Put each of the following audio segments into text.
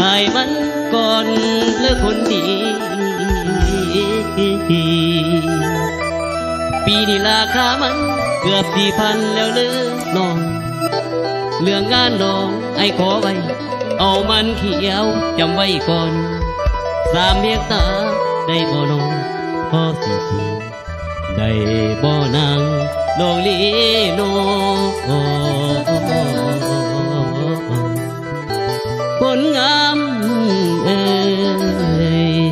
ອ້າຍມັນກ່ອນເລີຍຄົນດີ ປີນີ້ລາຄາມັນເກືອບສີ່ພັນແລ້ວເລີນ້ອງ ເລື່ອງງານນ້ອງອ້າຍຂໍໄວ້ ເອົາມັນຂຽວຈຳໄວ້ກ່ອນ ສາມເຮັກຕາໄດ້ບໍ່ນ້ອງ ພໍຊິຊື້ ໄດ້ບໍ່ນາງນ້ອງລີໂນ ຄົນງາມເອີຍ.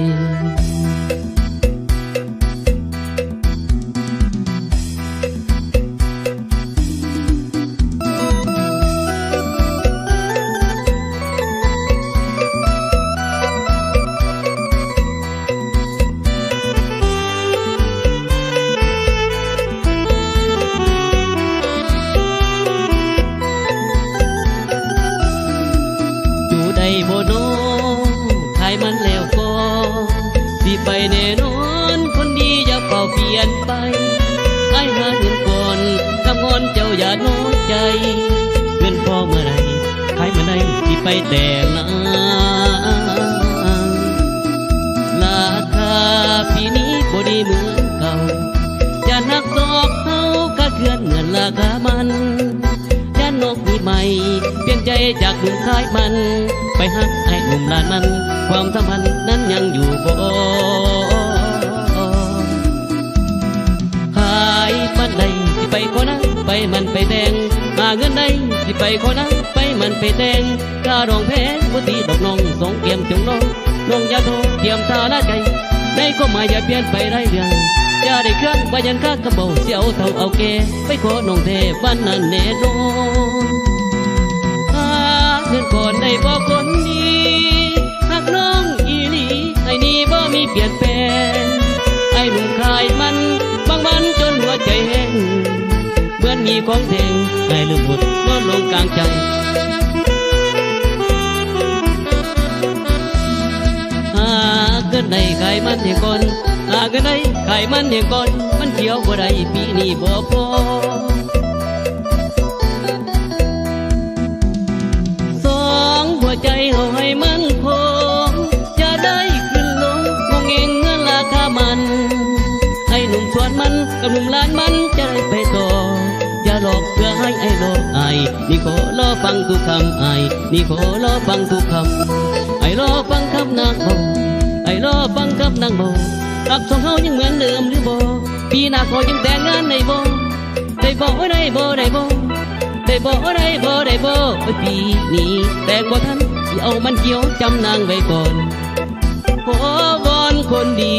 ຢູ່ໄດ້ບໍ່ນ້ອ ຂາຍມັນແລ້ວກໍ ຊິໄປແນ່ນອນ ຄົນດີຢ່າເຝົ້າປ່ຽນໄປ ອ້າຍຫາເງິນກ່ອນ ຄຳວອນເຈົ້າຢ່ານ້ອຍໃຈ ເງິນພໍເມື່ອໃດ ຂາຍມັນໄດ້ ຊິໄປແຕ່ງງານ ລາຄາປີນີ້ບໍ່ດີເໝືອນເກົ່າ ຢ້ານຮັກສອກເຮົາຄາດເຄື່ອນເໝືອນລາຄາມັນ ຢ້ານນ້ອງມີໃໝ່ ປ່ຽນໃຈຈາກໜຸ່ມຂາຍມັນ ໄປຮັກອ້າຍໜຸ່ມຫຼານມັນ ຄວາມສຳພັນນັ້ນຍັງຢູ່ບໍ່? ຂາຍມັນໄດ້ ຊິໄປຂໍນາງ ໄປໝັ້ນໄປແຕ່ງ ຫາເງິນໄດ້ ຊິໄປຂໍນາງ ໄປໝັ້ນໄປແຕ່ງ ຄ່າດອງແພງບໍ່ຕີດອກນ້ອງ ສອງແກ້ມຈົງລອງ ນ້ອງຢ່າທໍ້ ຕຽມທ່າລາໃຈ ໃນຄວາມໝາຍຢ່າປ່ຽນໄປຫຼາຍເລື່ອງ ຢ່າໄດ້ເຄືອງວ່າຢ້ານຄາຄຳເວົ້າ ຊິເອົາເຖົ້າເອົາແກ່ ໄປຂໍນ້ອງແທ້ປານນັ້ນແນ່ນອນ ຫາເງິນກ່ອນໄດ້ບໍ່ຄົນດີ ຮັກນ້ອງອີ່ຫຼີ ອ້າຍນີ້ບໍ່ມີປ່ຽນແປງ ອ້າຍໜຸ່ມຂາຍມັນ ບາງວັນຈົນຫົວໃຈແຫ້ງ ເໝືອນມີຂອງແທງ ອ້າຍລືມໝົດ ນອນລົງກາງໃຈ ຫາເງິນໄດ້ຂາຍມັນແຫ້ງກ່ອນ ຫາເງິນໄດ້ຂາຍມັນແຫ້ງກ່ອນ ມັນຂຽວບໍ່ໄດ້ ປີນີ້ບໍ່ພໍ ສອງຫົວໃຈເຮົາໃຫ້ມັນຄົງ ຢ່າໄດ້ຂຶ້ນລົງ ງົງເງງເງິນລາຄາມັນ ໃຫ້ໜຸ່ມສວນມັນກັບໜຸ່ມຫຼານມັນຈະໄດ້ໄປຕໍ່ ຢ່າຫຼອກເພື່ອໃຫ້ອ້າຍຫຼອກ ອ້າຍນີ້ຂໍລໍຟັງທຸກຄຳ ອ້າຍນີ້ຂໍລໍຟັງທຸກຄຳ ອ້າຍລໍຟັງຄຳນາງເວົ້າ ອ້າຍລໍຟັງຄຳນາງເວົ້າ ຮັກສອງເຮົາຍັງເໝືອນເດີມຫຼືບໍ່? ປີໜ້າຂໍຍັງແຕ່ງງານໄດ້ບໍ່? ໄດ້ບໍ່ ໂອ້ຍ ໄດ້ບໍ່ ໄດ້ບໍ່ ໄດ້ບໍ່ ໂອ້ຍ ໄດ້ບໍ່ ໄດ້ບໍ່ ໂອ້ຍ ປີນີ້ແຕ່ງບໍ່ທັນ ຊິເອົາມັນຂຽວຈຳນາງໄວ້ກ່ອນ ຂໍວອນຄົນດີ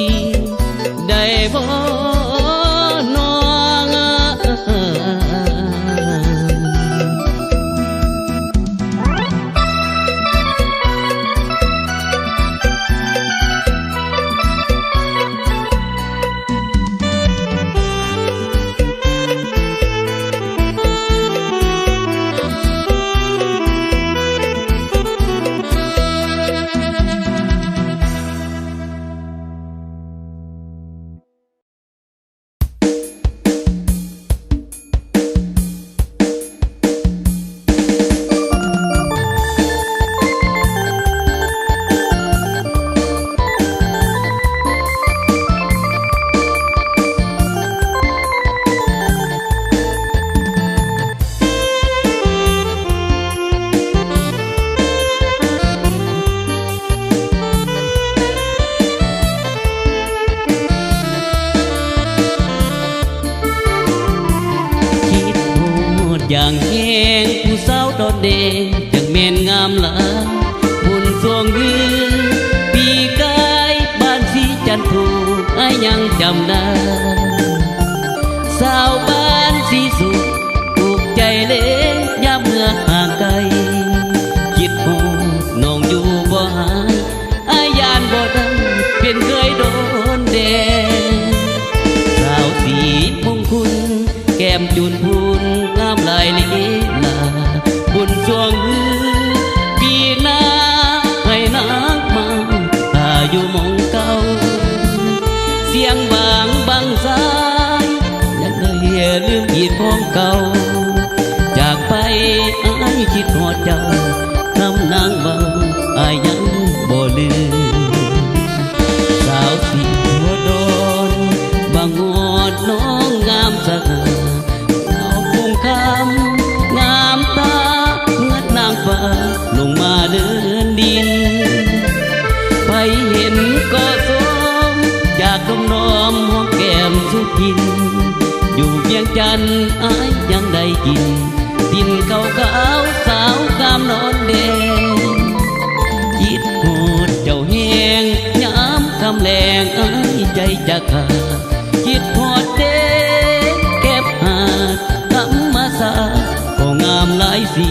ໄດ້ບໍ່ນ້ອງ? ຄິດຮອດຢ່າງແຮງ ຜູ້ສາວດອນແດງ ຈັ່ງແມ່ນງາມຫຼາຍ ບຸນຊ່ວງຮື ປີກາຍ ບ້ານສີຈັນທູ ອ້າຍຍັງຈຳໄດ້ ສາວບ້ານສີສຸກ ທຸກໃຈເລ ຍາມເມື່ອຫ່າງໄກ ຄິດຮອດນ້ອງຢູ່ບໍ່ຫາຍ ອ້າຍຢ້ານບໍ່ໄດ້ ເປັນເຄີຍໂດນແດງ ສາວສີມຸງຄຸນ ແກ້ມຈູນພຸ່ນ ງາມຫຼາຍເລລາ ບຸນຊ່ວງຮື ປີໜ້າໃຫ້ນາງມາ ຖ້າຢູ່ໝ່ອງເກົ່າ ສຽງບາງບັງສາຍ ຢ່າໄດ້ລືມອີກຂອງເກົ່າ ຈາກໄປອ້າຍຄິດຮອດເຈົ້າ ຄຳນາງເວົ້າ ອ້າຍຍັງ ກິນ ຢູ່ວຽງຈັນອ້າຍຍັງໄດ້ກິນ ກິນເຂົ້າຂາວສາວງາມນອນແດງ ຄິດຮອດເຈົ້າແຮງ ຍາມຄ່ຳແລງອ້າຍໃຈຈະຂາດ ຄິດຮອດແດງແຄບຫາດ ທຳມະຊາດກໍງາມຫຼາຍສີ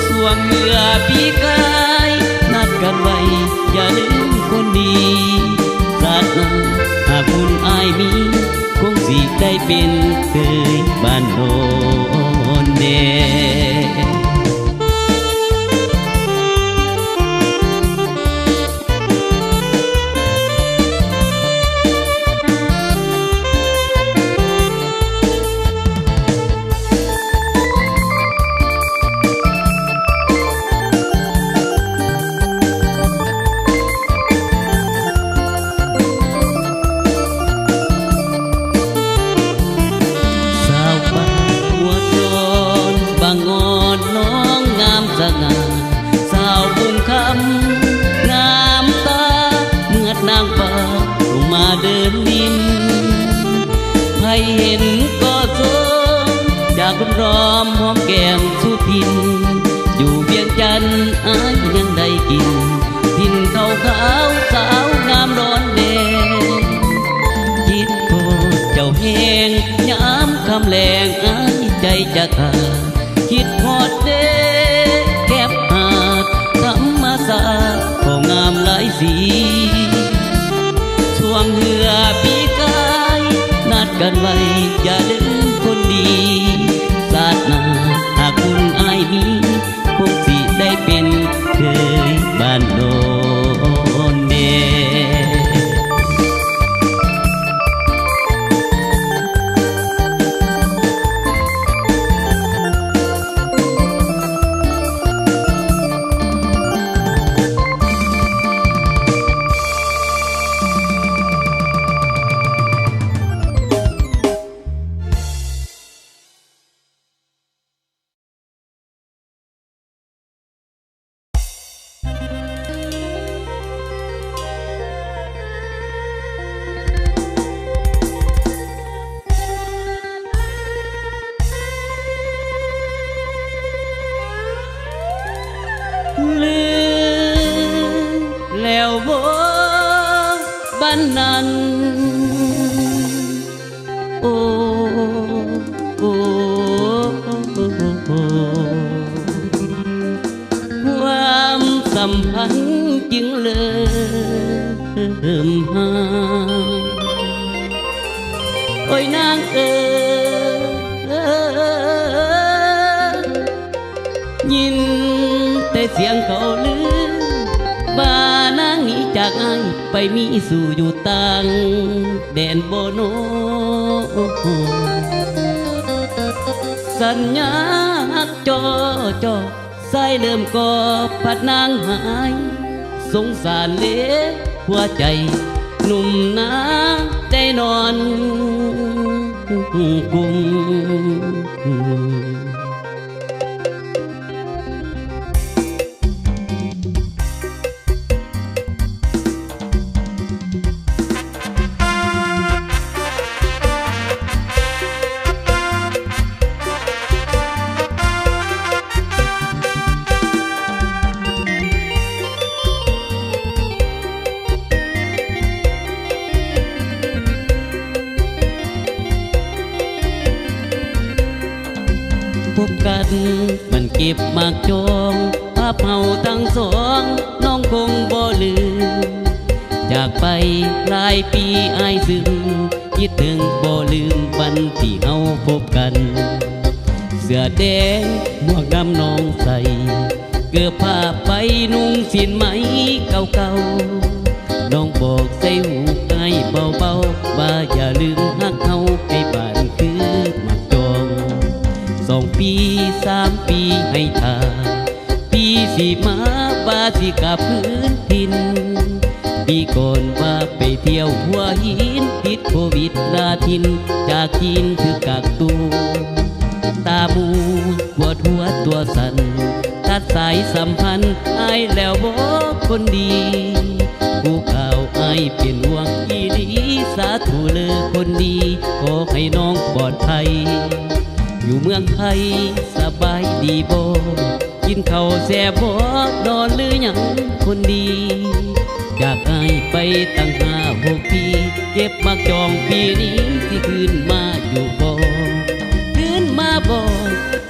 ຊ່ວງເມື່ອປີກາຍ ນັດກັນໄວ້ຢ່າລືມຄົນດີ ຊາດໜ້າຫາກບຸນອ້າຍມີ ຄົງຊິໄດ້ເປັນເຄີຍບ້ານດອນແດ. ສາວບ້ານຫົວຈອນ ບາງອ່ອນນ້ອງງາມສະຫງ່າ ສາວບຸນຄຳງາມຕາ ເໝືອນນາງຟ້າລົງມາເດີນດິນ ໃຜເຫັນກໍຊົມ ຢາກຮຸມລ້ອມຫອມແກ້ມສູ່ຖິ່ນ ຢູ່ວຽງຈັນອ້າຍຍັງໄດ້ກິນ ກິນເຂົ້າຂາວສາວງາມດອນແດງ ຄິດຮອດເຈົ້າແຮງ ຍາມຄ່ຳແລງອ້າຍໃຈຈະຂາດ ຄິດຮອດເດ້ແຄບຫາດ ທຳມະຊາດກໍງາມຫຼາຍສີ ຊ່ວງເຮືອປີກາຍ ນັດກັນໄວ້ຢ່າລືມຄົນດີ ຊາດໜ້າຫາກບຸນອ້າຍມີ ຄົງຊິໄດ້ເປັນເຄີຍບ້ານດອນແດ. ລືມແລ້ວບໍ ບ້ານນັ້ນ ໂອ້ ໂອ້ ຄວາມສຳພັນຈຶ່ງເລີ່ມຫ່າງ ໂອ້ຍ ນາງເອີຍ ຍິນແຕ່ສຽງເຂົາລື ວ່ານາງໜີຈາກອ້າຍ ໄປມີສູ່ຢູ່ຕ່າງແດນບໍ່ນໍ. ສັນຍາຮັກຈໍ່ຈໍ່ ສາຍເລີ່ມກໍພັດນາງຫາຍ ສົງສານເລຫົວໃຈ ໜຸ່ມນາໄດ້ນອນກຸມ. ພົບກັນມັນເກັບໝາກຈອງ ພາບເຮົາທັງສອງ ນ້ອງຄົງບໍ່ລືມ ຈາກໄປຫຼາຍປີອ້າຍຊຶມ ຄິດເຖິງບໍ່ລືມວັນທີ່ເຮົາພົບກັນ ເສື້ອແດງໝວກດຳນ້ອງໃສ່ ເກີບຜ້າໄຟນຸ່ງສິ້ນໄໝເກົ່າໆ ນ້ອງບອກໃສ່ຫູອ້າຍເບົາໆ ວ່າຢ່າລືມຮັກເຮົາໃຫ້ບານຄືໝາກຈອງ ສອງປີສາມປີໃຫ້ຖ້າ ປີຊິມາວ່າຊິກັບຄືນຖິ່ນ ປີກ່ອນວ່າໄປທ່ຽວຫົວຫີນ ຕິດໂຄວິດລາຖິ່ນ ຈາກຈີນຖືກກັກຕົວ ຕາບວດ ປວດຫົວຕົວສັ່ນ ຕັດສາຍສຳພັນ ອ້າຍແລ້ວບໍຄົນດີ ຜູ້ກ່າວອ ອ້າຍເປັນຫ່ວງອີ່ຫຼີ ສາທຸເລີຄົນດີ ຂໍໃຫ້ນ້ອງປອດໄພ ຢູ່ເມືອງໄທສະບາຍດີບໍ່? ກິນເຂົ້າແຊບບໍ່ ນອນຫຼືຍັງຄົນດີ? ຈາກອ້າຍໄປຕັ້ງຫ້າຫົກປີ ເກັບໝາກຈອງປີນີ້ ຊິຄືນມາຢູ່ບໍ່? ຄືນມາບໍ່?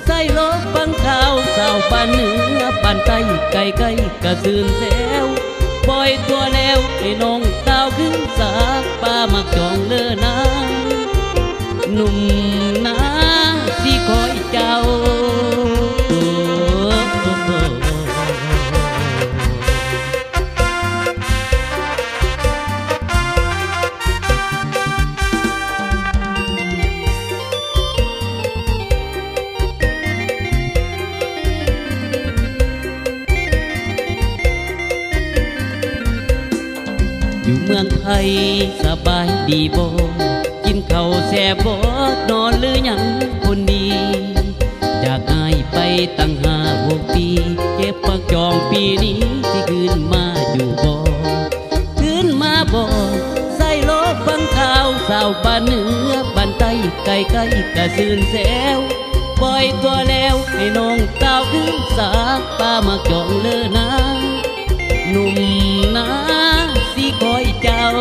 ໃສ່ລໍຟັງຂ່າວ ຊາວບ້ານເໜືອບ້ານໃຕ້ ໃກ້ໆກະຊື່ນແຊວ ປ່ອຍຕົວແລ້ວໃຫ້ນ້ອງຕ່າວຄືນສາ ປາໝາກຈອງເລີນາ ໜຸ່ມນາຊິຄອຍເຈົ້າ. ຢູ່ເມືອງໄທສະບາຍດີບໍ່? ກິນເຂົ້າແຊບບໍ່? ນອນຫຼືຍັງຄົນດີ? ຈາກອ້າຍໄປຕັ້ງຫ້າຫົກປີ ເກັບໝາກຈອງປີນີ້ ຊິຄືນມາຢູ່ບໍ່? ຄືນມາບໍ່? ໃສ່ລໍຟັງຂ່າວ ຊາວບ້ານເໜືອບ້ານໃຕ້ ໃກ້ໆກະຊື່ນແຊວ ປ່ອຍຕົວແລ້ວໃຫ້ນ້ອງຕ່າວຄືນສາ ປາໝາກຈອງເລີນາ ໜຸ່ມນາຊິຄອຍເຈົ້າ.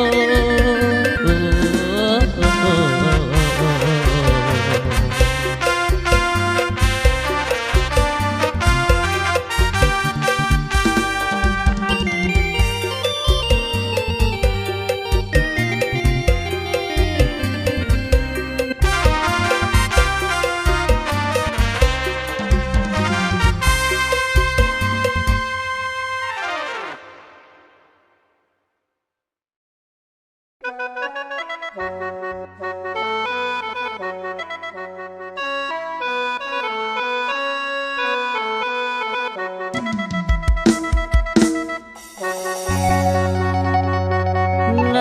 ນ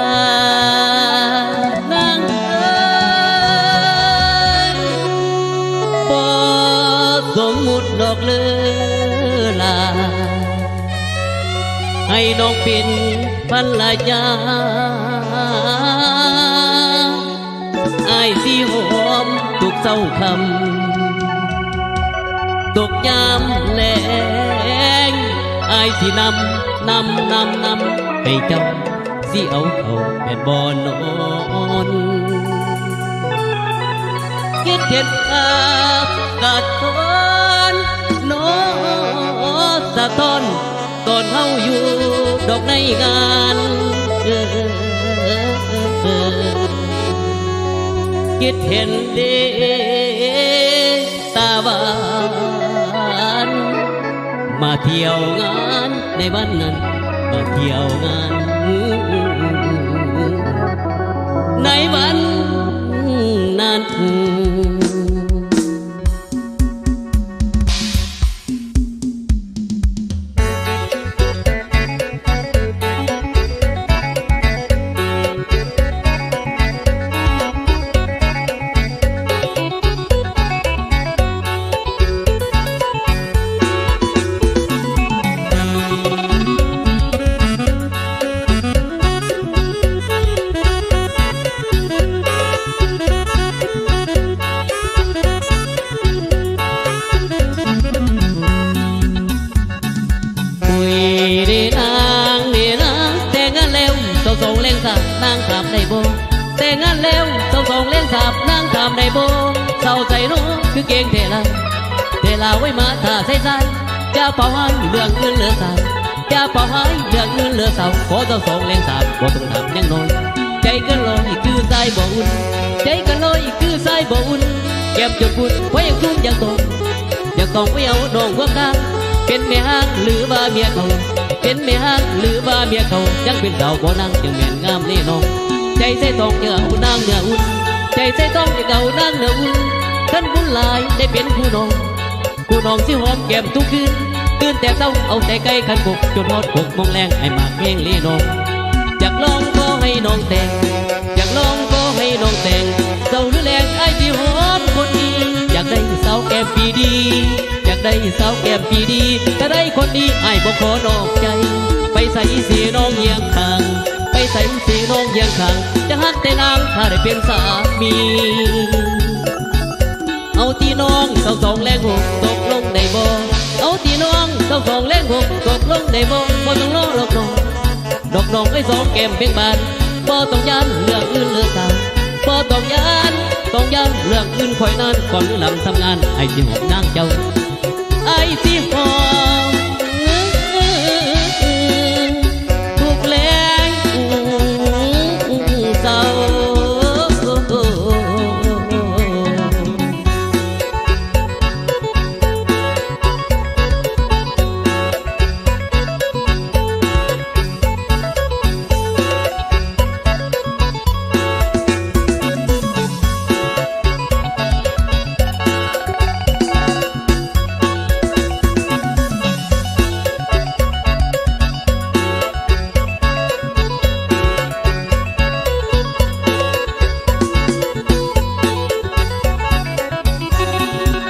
າງເອີຍ ບໍ່ສົມມຸດດອກເລີລາ ໃຫ້ນ້ອງເປັນພັນລະຍາ ອ້າຍຊິຫອມທຸກເຊົ້າຄ່ຳ ຕົກຍາມແລງ ອ້າຍຊິນຳ ນຳ ນຳ ນຳ ໃຫ້ເຈົ້າຊິເອົາເຂົ້າແມ່ນບໍ່ນອນ ຄິດເຫັນພາບກະທ້ອນ ນອສະທ້ອນ ຕອນເຮົາຢູ່ດອກໃນງານ ຄິດເຫັນເດ ຕາຫວານ ມາທ່ຽວງານໃນວັນນັ້ນ ມາທ່ຽວງານໃນວັນນັ້ນ. ອຸ້ຍເດນາງ ເດນາງ ແຕ່ງງານແລ້ວເຊົາສອງແລງສາບ ນາງຖາມໄດ້ບໍ່? ແຕ່ງງານແລ້ວເຊົາສອງແລງສາບ ນາງຖາມໄດ້ບໍ່? ສາວໃສນໍຄືເກັ່ງແທ້ລະ ແຕ່ລາໄວ້ມາຖ້າໃສ່ຊາຍ ຢ່າເປົ່າຮ້າຍເລື່ອງເງິນເຫຼືອສາວ ຢ່າເປົ່າຮ້າຍເລື່ອງເງິນເຫຼືອສາວ ຂໍເຈົ້າສອງແລງສາບ ບໍ່ຕ້ອງຖາມຫຍັງນ້ອຍ ໃຈເກີນຮ້ອຍຄືຊາຍບໍ່ອຸ່ນ ໃຈເກີນຮ້ອຍຄືຊາຍບໍ່ອຸ່ນ ແກ້ມຈົນພຸ້ນ ພວຍຍັງທຸ່ມຍັງຕ້ອງ ຢາກຕ້ອງໄປເອົານ້ອງຮ່ວມທາງ ເປັນແມ່ຮ້າງຫຼືວ່າເມຍເຖົ້າ ເປັນແມ່ຮ້າງຫຼືວ່າເມຍເຖົ້າ ຍັງເປັນສາວບໍ່ນາງ ຈັ່ງແມ່ນງາມເນນ້ອງ ໃຈໃສ່ຕ້ອງຢາກເອົານາງເນື້ອອຸ່ນ ໃຈໃສ່ຕ້ອງຢາກເອົານາງເນື້ອອຸ່ນ ຄັນບຸນຫຼາຍໄດ້ເປັນຄູ່ນ້ອງ ຜູ້ນ້ອງຊິຫອມແກ້ມທຸກຄືນ ຕື່ນແຕ່ເຊົ້າເອົາແຕ່ໄກ່ຂັນຄົກ ຈົນຮອດຫົກໂມງແລງ ອ້າຍມັກແຮງເລນ້ອງ ຢາກລອງຂໍໃຫ້ນ້ອງແຕ່ງ ຢາກລອງຂໍໃຫ້ນ້ອງແຕ່ງ ເຊົ້າຫຼືແລງອ້າຍຊິຫອມຄົນດີ ຢາກໄດ້ສາວແກ້ມປີດີ ຢາກໄດ້ສາວແກ້ມປີດີ ຖ້າໄດ້ຄົນດີອ້າຍບໍ່ຂໍນອກໃຈ ໄປໃສເສນ້ອງຮຽງຂ້າງ ໄປ ໄປໃສຊິນ້ອງຮຽງຂ້າງ ຈະຮັກແຕ່ນາງຖ້າໄດ້ເປັນສາມີ. ເອົາຕິນ້ອງຊາວສອງແລງຫົກ ຕົກລົງໄດ້ບໍ່? ເອົາຕິນ້ອງຊາວສອງແລງຫົກ ຕົກລົງໄດ້ບໍ່? ບໍ່ຕ້ອງລໍດອກນ້ອງ ດອກນ້ອງເອີຍສອງແກ້ມເບັ່ງບານ ບໍ່ຕ້ອງຢ້ານເລື່ອງອື່ນເລີດສາ ບໍ່ຕ້ອງຢ້ານ ຕ້ອງຢ້ານເລື່ອງອື່ນຂ້ອຍນັ້ນ ກ່ອນມື້ຫຼັງທຳງານ ອ້າຍຊິຫອມນາງເຈົ້າ ອ້າຍຊິຫອມທຸກແລງເຊົ້າ.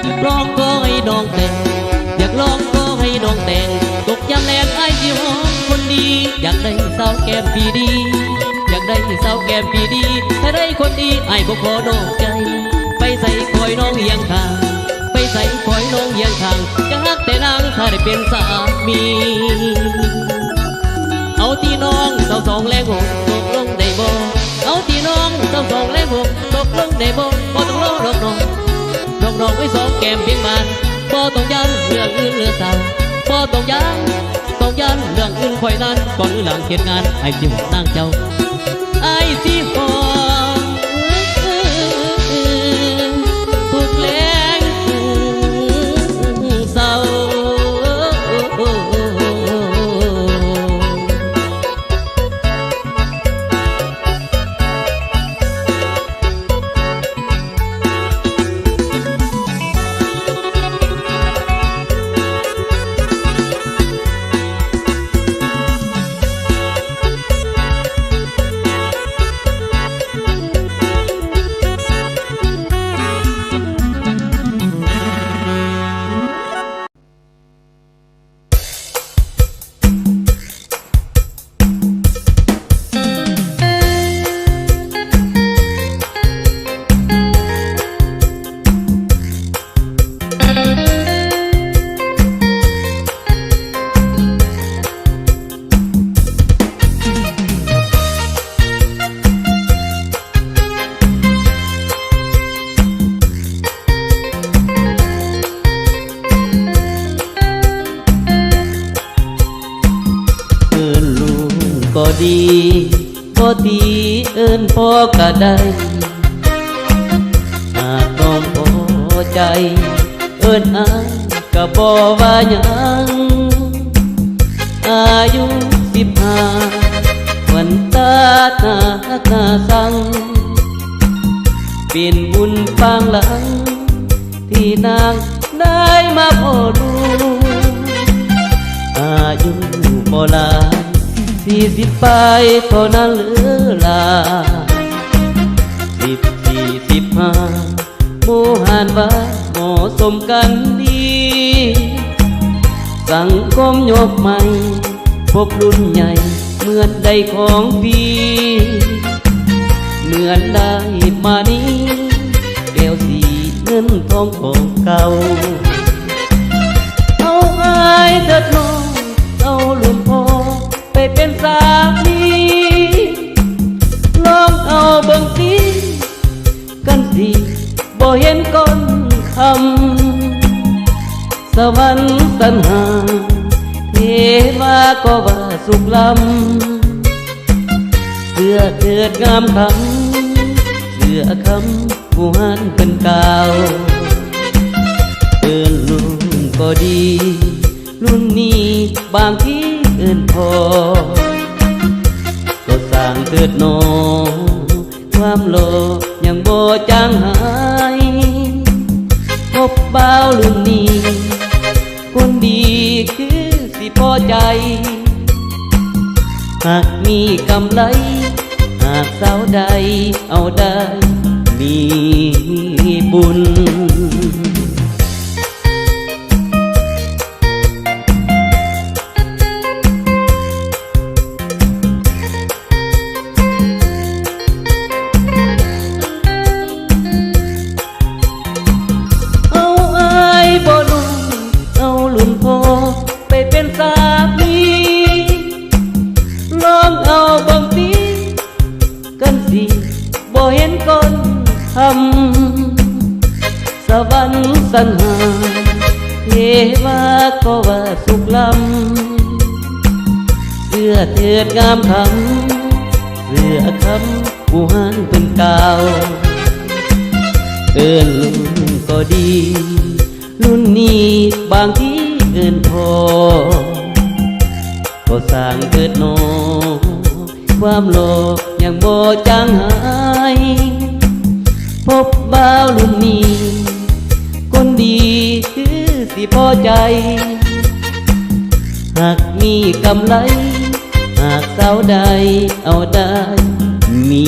ຢາກລອງຂໍໃຫ້ນ້ອງແຕ່ງ ຢາກລອງຂໍໃຫ້ນ້ອງແຕ່ງ ຕົກຍາມແລງອ້າຍຊິຫອມຄົນດີ ຢາກໄດ້ສາວແກ້ມປີດີ ຢາກໄດ້ສາວແກ້ມປີດີ ຖ້າໄດ້ຄົນດີອ້າຍບໍ່ຂໍນອກໃຈ ໄປໃສຂໍໃຫ້ນ້ອງຮຽງຂ້າງ ໄປໃສຂໍໃຫ້ນ້ອງຮຽງຂ້າງ ຈະຮັກແຕ່ນາງຖ້າໄດ້ເປັນສາມີ. ເອົາຕິນ້ອງຊາວສອງແລງຫົກ ຕົກລົງໄດ້ບໍ່? ເອົາຕິນ້ອງຊາວສອງແລງຫົກ ຕົກລົງໄດ້ບໍ່? ບໍ່ຕ້ອງລໍດອກນ້ອງ ດອກນ້ອງເອີຍສອງແກ້ມເບັ່ງບານ ບໍ່ຕ້ອງຢ້ານເລື່ອງອື່ນເລີດສາ ບໍ່ຕ້ອງຢ້ານ ຕ້ອງຢ້ານເລື່ອງອື່ນຂ້ອຍນັ້ນ ກ່ອນມື້ຫຼັງເຮັດງານ ອ້າຍຊິຫອມນາງເຈົ້າ ອ້າຍຊິຫອມທຸກແລງເຊົ້າ. ເອີ້ນລຸງກໍດີ ບໍ່ຕີເອີ້ນພໍ່ກໍໄດ້ ຫາກນ້ອງພໍໃຈ ເອີ້ນອ້າຍກໍບໍ່ວ່າຫຍັງ ອາຍຸສິບຫ້າ ຂວັນຕາໜ້າຮັກໜ້າຊັງ ເປັນບຸນປາງຫຼັງ ທີ່ນາງໄດ້ມາພໍລູກ ອາຍຸບໍ່ຫຼາຍ ສີ່ສິບປາຍເທົ່ານັ້ນເລີລາ ສິບສີ່ ສິບຫ້າ ໝູ່ຫານວ່າເໝາະສົມກັນດີ ສັງຄົມຍົກໃໝ່ ພົບລຸ້ນໃຫຍ່ ເໝືອນໄດ້ຂອງຟຣີ ເໝືອນໄດ້ມານີ ແກ້ວສີເງິນທອງຂອງເກົ່າ ເອົາອ້າຍເທີດນ້ອງ ເອົາລຸງພໍ່ໄປເປັນສາມີ ລອງເອົາເບິ່ງຕິ ກັນສິບໍ່ເຫັນກ່ອນຄ່ຳ ສະຫວັນສັນຫາ ເທວາກໍວ່າສຸກລ້ຳ ເຊື່ອເທີດງາມຄຳ ເຊື່ອຄຳຜູ້ຫານເພິ່ນກ່າວ ເອີ້ນລຸງກໍດີ ລຸ້ນນີ້ບາງທີເອີ້ນພໍ່ ກໍຊ່າງເທີດໜໍ ຄວາມຫຼໍ່ຍັງບໍ່ຈາງຫາຍ ພົບບ່າວລຸ້ນນີ້ ຄົນດີຄືຊິພໍໃຈ ຫາກມີກຳໄລ ຫາກສາວໃດເອົາໄດ້ມີບຸນ. ເທື່ອເທີດງາມຄຳ ເສື້ອຄຳຜູ້ຫັ້ນເພິ່ນກ່າວ ເອີ້ນລຸ້ນກໍດີ ລຸ້ນນີ້ບາງທີເອີ້ນພໍ່ ກໍຊ່າງເທີດໜໍ ຄວາມຫຼໍ່ຍັງບໍ່ຈາງຫາຍ ພົບບ່າວລຸ້ນນີ້ ຄົນດີຄືຊິພໍໃຈ ຫາກມີກຳໄລ ຫາກສາວໄດ້ເອົາໄດ້ ມີ